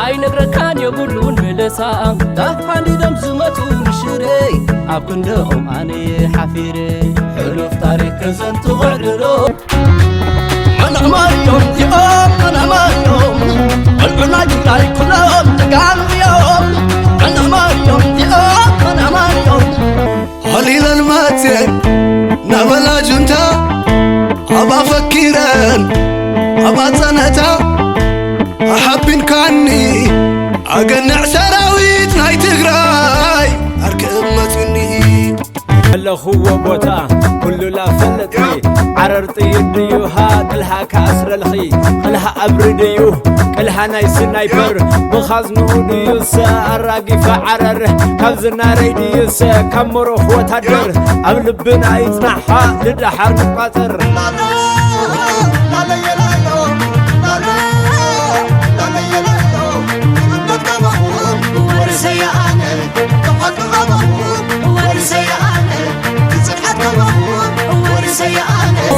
ኣይነግረካን የብሉን ምልሳ። ተሓንዲዶም ዝመጹ ንሽረይ ኣብ ክንድኦም ኣነ ሓፊረ። ሕሉፍ ታሪክ ከዘንቱ ዕድሎ። ኣናማዮም ዚኦም ኣናማዮም ኣልዑናይ ትግራይ ኩሎም ተጋንዮም። ኣናማዮም ዚኦም ኣናማዮም ኣሊለን መፅየን ናበላ ጁንታ ኣብ ኣፈኪረን ኣብ ኣፀነታ ኣሓቢንካኒ ኣገንዕ ሰራዊት ናይ ትግራይ ኣርክብ መፅኒ። ኣለኹዎ ቦታ ኩሉ ላፈለጥኒ። ዓረር ጥይት ድዩ ሃ ቅልሃ ከኣስረልኺ? ቅልሃ ኣብሪ ድዩ ቅልሃ ናይ ስናይፐር? ብኻዝንኡ ድዩስ ኣራጊፈ ዓረር? ካብ ዝናረይ ድዩስ ካብ ሞሮኽ ወታደር? ኣብ ልብና ይጽናሓ ንደሓር ንቋጸር።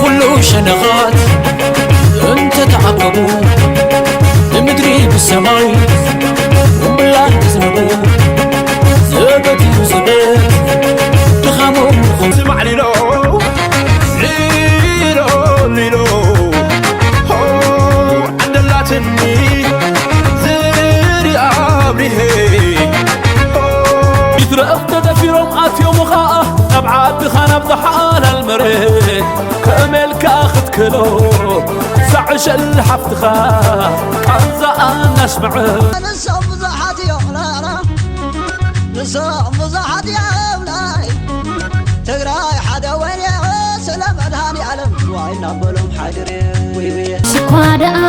ኩሉ ሸነኻት እንተተኣከቡ፣ ንምድሪ ብሰማይ ቁምብላ እንተዝነቡ፣ ዘበት እዩ ዘበት ድኻሞም። ስማዕ ሊሎ፣ ሊሎ፣ ሊሎ፣ ሆ፣ ዓደላትኒ ዝርያ ኣብሪሄ፣ ሆ። ይትረፍ ተደፊሮም ኣትዮም ኸኣ ናብ ዓድኻ ናብ ዝሓላል መሬት፣ ከመይ ኢልካ ክትክሎ ሳዕ ሸል ሓፍትኻ ቃንዛኣ እናስምዐ። ንሶም ብዙሓት እዮም ላላ፣ ንሶም ብዙሓት እዮም ናይ ትግራይ ሓደ ወይኔ ስለ መድሃኒ ዓለም ዋይ እናበሎም ሓድሬ ውይ ውይ። ስኳ ደኣ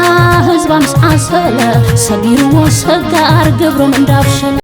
ህዝባ ምስ ዓሰለ ሰሚርዎ ሰጋር ግብሮም እንዳብሸለ።